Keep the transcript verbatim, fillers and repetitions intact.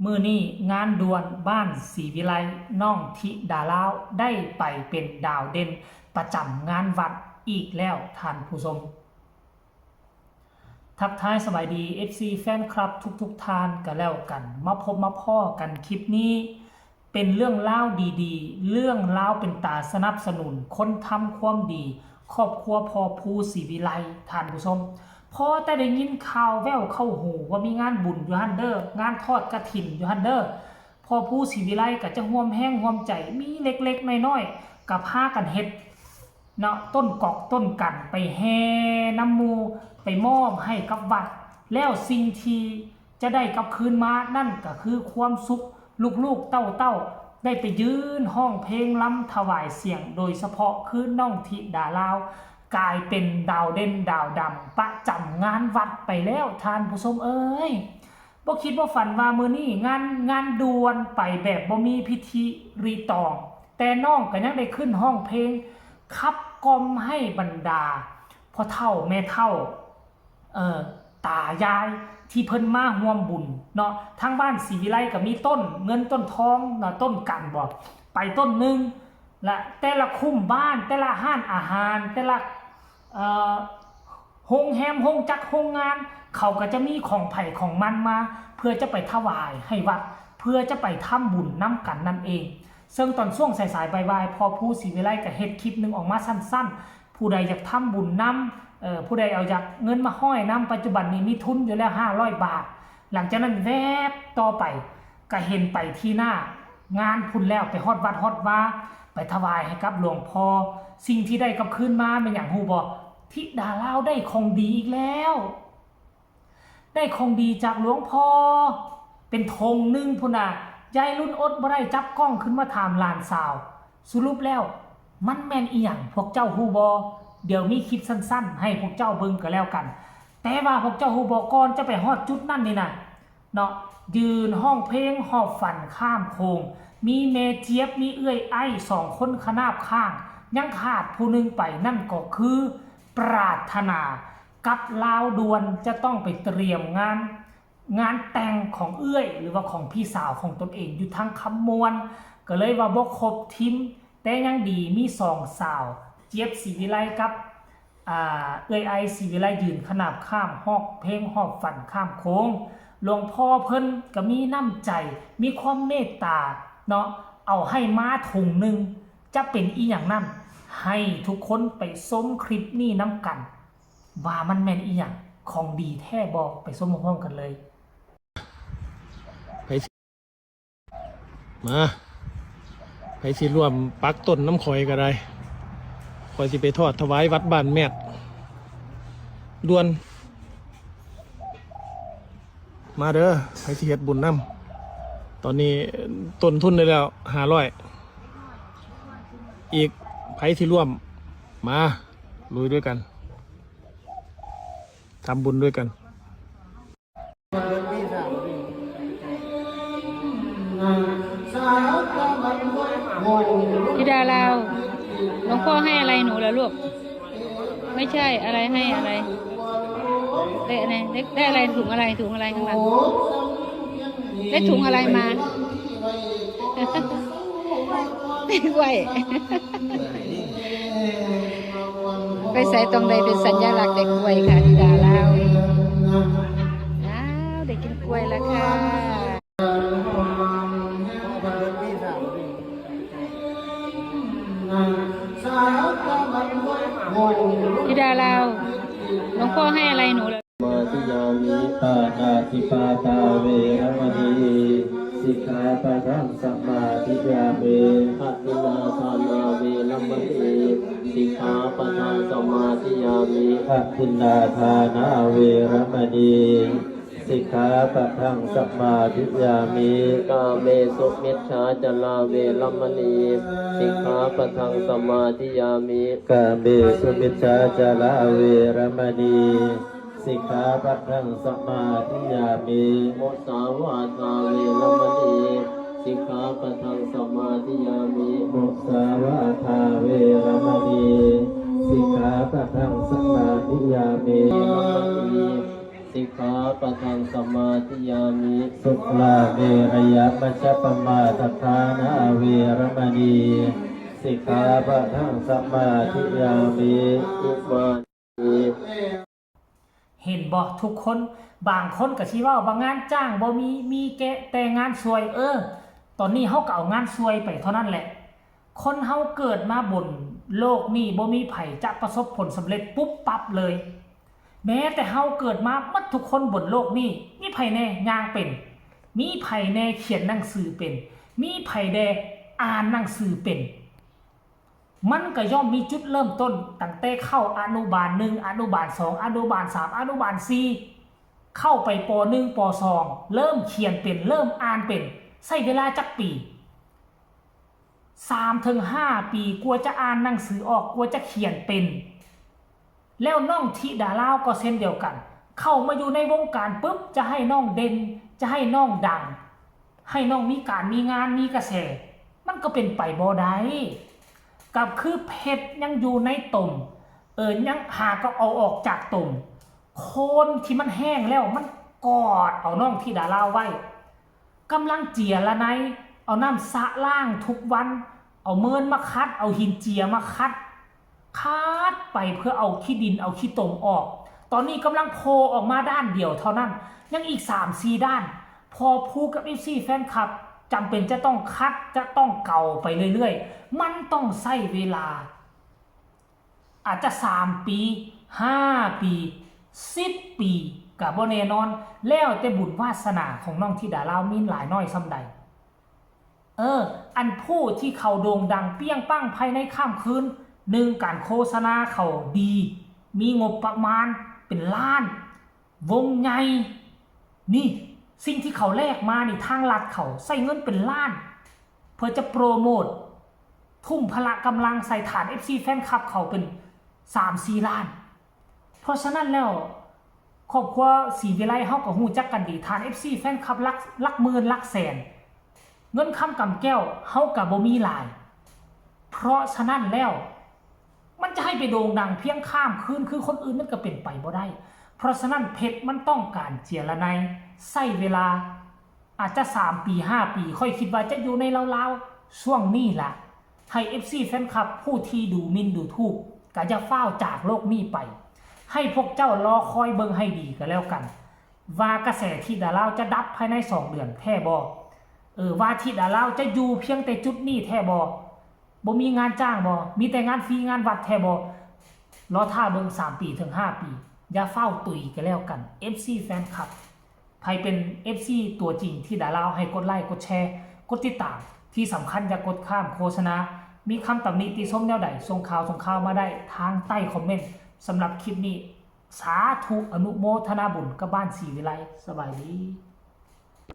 มื้อนี้งานด่วนบ้านศรีวิไล น้องธิดาลาวได้ไปเป็นดาวเด่นประจำงานวัดอีกแล้วท่านผู้ชม ทักทายสบายดี เอฟซี แฟนคลับทุกๆท่านก็แล้วกัน มาพบมาพ้อกันคลิปนี้ เป็นเรื่องราวดีๆ เรื่องราวเป็นตาสนับสนุนคนทำความดี ครอบครัวพ่อภูศรีวิไล ท่านผู้ชม พอแต่ได้ยินข่าวแว่วเข้าหูว่ามีงานบุญอยู่หั่นเด้อ งานทอดกฐินอยู่หั่นเด้อ พ่อภูศรีวิไลก็จะร่วมแฮงร่วมใจ มีเล็กๆน้อยๆก็พากันเฮ็ดเนาะ ต้นกอกต้นกัณฑ์ ไปแห่นำหมู่ ไปมอบให้กับวัด แล้วสิ่งที่จะได้กลับคืนมานั่นก็คือความสุข ลูกๆเต้าๆได้ไปยืนฮ้องเพลงรำถวายเสียง โดยเฉพาะคือน้องธิดาลาว กลายเป็นดาวเด่นดาวดังประจำงานวัดไปแล้วท่านผู้ชมเอ้ย บ่คิดบ่ฝันว่ามื้อนี้งาน งานด่วนไปแบบบ่มีพิธีรีตอง แต่น้องก็ยังได้ขึ้นฮ้องเพลงขับกล่อมให้บรรดาพ่อเฒ่าแม่เฒ่า เอ่อ ตายายที่เพิ่นมาร่วมบุญเนาะ ทางบ้านศรีวิไลก็มีต้นเงินต้นทองเนาะ ต้นกัณฑ์บ่ ไปต้นหนึ่ง และแต่ละคุ้มบ้าน แต่ละร้านอาหาร แต่ละ เอ่อ โรงแรม โรงจักร โรงงาน เขาก็จะมีของไผของมันมา เพื่อจะไปถวายให้วัด เพื่อจะไปทำบุญนำกันนั่นเอง ซึ่งตอนช่วงสายๆบ่ายๆ พ่อภูศรีวิไลก็เฮ็ดคลิปหนึ่งออกมาสั้นๆ ผู้ใดอยากทำบุญนำ เอ่อ ผู้ใดเอาอยากเงินมาห้อยนำ ปัจจุบันนี้มีทุนอยู่แล้วห้าร้อยบาท หลังจากนั้นแวบต่อไป ก็เห็นไปที่หน้างานพุ้นแล้ว ไปฮอดวัดฮอดวา ไปถวายให้กับหลวงพ่อ สิ่งที่ได้กลับคืนมาแม่นหยังฮู้บ่ ธิดาลาวได้ของดีอีกแล้ว ได้ของดีจากหลวงพ่อ เป็นถงหนึ่งพุ้นน่ะ ยายรุ่นอดบ่ได้จับกล้องขึ้นมาถามหลานสาว สรุปแล้วมันแม่นอีหยัง พวกเจ้าฮู้บ่ เดี๋ยวมีคลิปสั้นๆให้พวกเจ้าเบิ่งก็แล้วกัน แต่ว่าพวกเจ้าฮู้บ่ ก่อนจะไปฮอดจุดนั้นนี่นะ เนาะ ยืนฮ้องเพลงหอบฝันข้ามโขง มีแม่เจี๊ยบ มีเอื้อยไอ้สองคนขนาบข้าง ยังขาดผู้หนึ่งไป นั่นก็คือปรารถนา กับลาวด่วนจะต้องไปเตรียมงาน งานแต่งของเอื้อย หรือว่าของพี่สาวของตนเองอยู่ทางคำม่วน ก็เลยว่าบ่ครบทีม แต่ยังดีมีสองสาว เจี๊ยบ ศรีวิไล กับ อ่า เอื้อยไอ้ ศรีวิไล ยืนขนาบข้างฮ้องเพลงหอบฝันข้ามโขง หลวงพ่อเพิ่นก็มีน้ำใจ มีความเมตตาเนาะ เอาให้มาถงหนึ่ง จะเป็นอีหยังนั่น ให้ทุกคนไปชมคลิปนี้นำกัน ว่ามันแม่นอีหยัง ของดีแท้บ่ ไปชมพร้อมๆกันเลย มา ไผสิร่วมปักต้นนำข้อยก็ได้ ข้อยสิไปทอดถวายวัดบ้านแมด ด่วน มาเด้อ ไผสิเฮ็ดบุญนำ ตอนนี้ต้นทุนได้แล้วห้าร้อย อีก ไผสิร่วม มา ลุยด้วยกัน ทำบุญด้วยกัน ธิดาลาว หลวงพ่อให้อะไรหนูเหรอลูก ไม่ใช่ อะไรให้อะไร ได้อะไร ได้ ได้อะไร ถุงอะไร ถุงอะไรข้างหลัง ได้ถุงอะไรมา กล้วย ไปไสต้องได้เป็นสัญลักษณ์ได้กล้วยค่ะ ธิดาลาว อ้าว ได้กินกล้วยแล้วค่ะ ธิดาลาว หลวงพ่อให้อะไรหนูเหรอ มาธิยามิ ปาณาติปาตาเวรมณี สิกขาปะทังสมาธิยามิ อทินนาทานาเวรมณี สิกขาปะทังสมาธิยามิ อทินนาทานาเวรมณี สิกขาปะทังสมาธิยามิ กาเมสุมิจฉาจาราเวรมณี สิกขาปะทังสมาธิยามิ กาเมสุมิจฉาจาราเวรมณี สิกขาปะทังสมาธิยามิ มุสาวาทาเวรมณี สิกขาปะทังสมาธิยามิ มุสาวาทาเวรมณี สิกขาปะทังสมาธิยามิ เวรมณี สิกขาปะทังสมาธิยามิ สุราเมรยมัชฌปมาทฐานาเวรมณี สิกขาปะทังสมาธิยามิ อิมานิ เห็นบ่ทุกคน บางคนก็สิเว้าว่างานจ้างบ่มี มีแกะแต่งานส่วย เออ ตอนนี้เฮาก็เอางานส่วยไปเท่านั้นแหละ คนเฮาเกิดมาบนโลกนี้บ่มีไผจะประสบผลสำเร็จปุ๊บปั๊บเลย แม้แต่เฮาเกิดมาหมดทุกคนบนโลกนี้ มีไผแน่ย่างเป็น มีไผแน่เขียนหนังสือเป็น มีไผแน่อ่านหนังสือเป็น มันก็ย่อมมีจุดเริ่มต้นตั้งแต่เข้าอนุบาลหนึ่ง อนุบาลสอง อนุบาลสาม อนุบาลสี่ เข้าไป ป.หนึ่ง ป.สอง เริ่มเขียนเป็น เริ่มอ่านเป็น ใช้เวลาจักปี สามถึงห้าปี กว่าจะอ่านหนังสือออก กว่าจะเขียนเป็น แล้วน้องธิดาลาวก็เช่นเดียวกัน เข้ามาอยู่ในวงการปุ๊บ จะให้น้องเด่น จะให้น้องดัง ให้น้องมีการมีงานมีกระแส มันก็เป็นไปบ่ได้ กับคือเพชรยังอยู่ในตม เออ ยังหาก็เอาออกจากตม โคนที่มันแห้งแล้วมันกอดเอาน้องธิดาลาวไว้ กำลังเจียระไน เอาน้ำสะล้างทุกวัน เอาเมินมาขัด เอาหินเจียมาขัด ขัดไปเพื่อเอาขี้ดินเอาขี้ตมออก ตอนนี้กำลังโผล่ออกมาด้านเดียวเท่านั้น ยังอีกสามสี่ด้าน พอพูดกับ เอฟซี แฟนคลับ จำเป็นจะต้องขัด จะต้องเกาไปเรื่อยๆ มันต้องใช้เวลา อาจจะสามปี ห้าปี สิบปี ก็บ่แน่นอน แล้วแต่บุญวาสนาของน้องธิดาลาวมีหลายน้อยส่ำใด เออ อันผู้ที่เขาโด่งดังเปรี้ยงปังภายในค่ำคืน หนึ่ง การโฆษณาเขาดี มีงบประมาณเป็นล้าน วงใหญ่ นี่ สิ่งที่เขาแลกมานี่ ทางรัฐเขาใช้เงินเป็นล้าน เพื่อจะโปรโมท ทุ่มพละกำลังใส่ฐาน เอฟซี แฟนคลับเขาเป็นสามสี่ล้าน เพราะฉะนั้นแล้ว ครอบครัวศรีวิไลเฮาก็ฮู้จักกันดี ฐาน เอฟซี แฟนคลับหลัก หลักหมื่น หลักแสน เงินคำกำแก้วเฮาก็บ่มีหลาย เพราะฉะนั้นแล้ว มันจะให้ไปโด่งดังเพียงข้ามคืนคือคนอื่นมันก็เป็นไปบ่ได้ เพราะฉะนั้นเพชรมันต้องการเจียระไน ใช้เวลา อาจจะสามปี ห้าปี ข้อยคิดว่าจะอยู่ในราวๆ ช่วงนี้ล่ะ ให้ เอฟซี แฟนคลับผู้ที่ดูหมิ่นดูถูก ก็อย่าฟ้าวจากโลกนี้ไป ให้พวกเจ้ารอคอยเบิ่งให้ดีก็แล้วกัน ว่ากระแสธิดาลาวจะดับภายในสองเดือนแท้บ่ เออ ว่าธิดาลาวจะอยู่เพียงแต่จุดนี้แท้บ่ บ่มีงานจ้างบ่ มีแต่งานฟรีงานวัดแท้บ่ รอท่าเบิ่งสามปีถึงห้าปี อย่าฟ้าวตุยก็แล้วกัน เอฟซี แฟนคลับ ใครเป็น เอฟซี ตัวจริงธิดาลาว ให้กดไลค์ กดแชร์ กดติดตาม ที่สำคัญอย่ากดข้ามโฆษณา มีคำตำหนิติชมแนวใด ส่งข่าวส่งข่าวมาได้ทางใต้คอมเมนต์ สำหรับคลิปนี้ สาธุอนุโมทนาบุญกับบ้านศรีวิไล สบายดี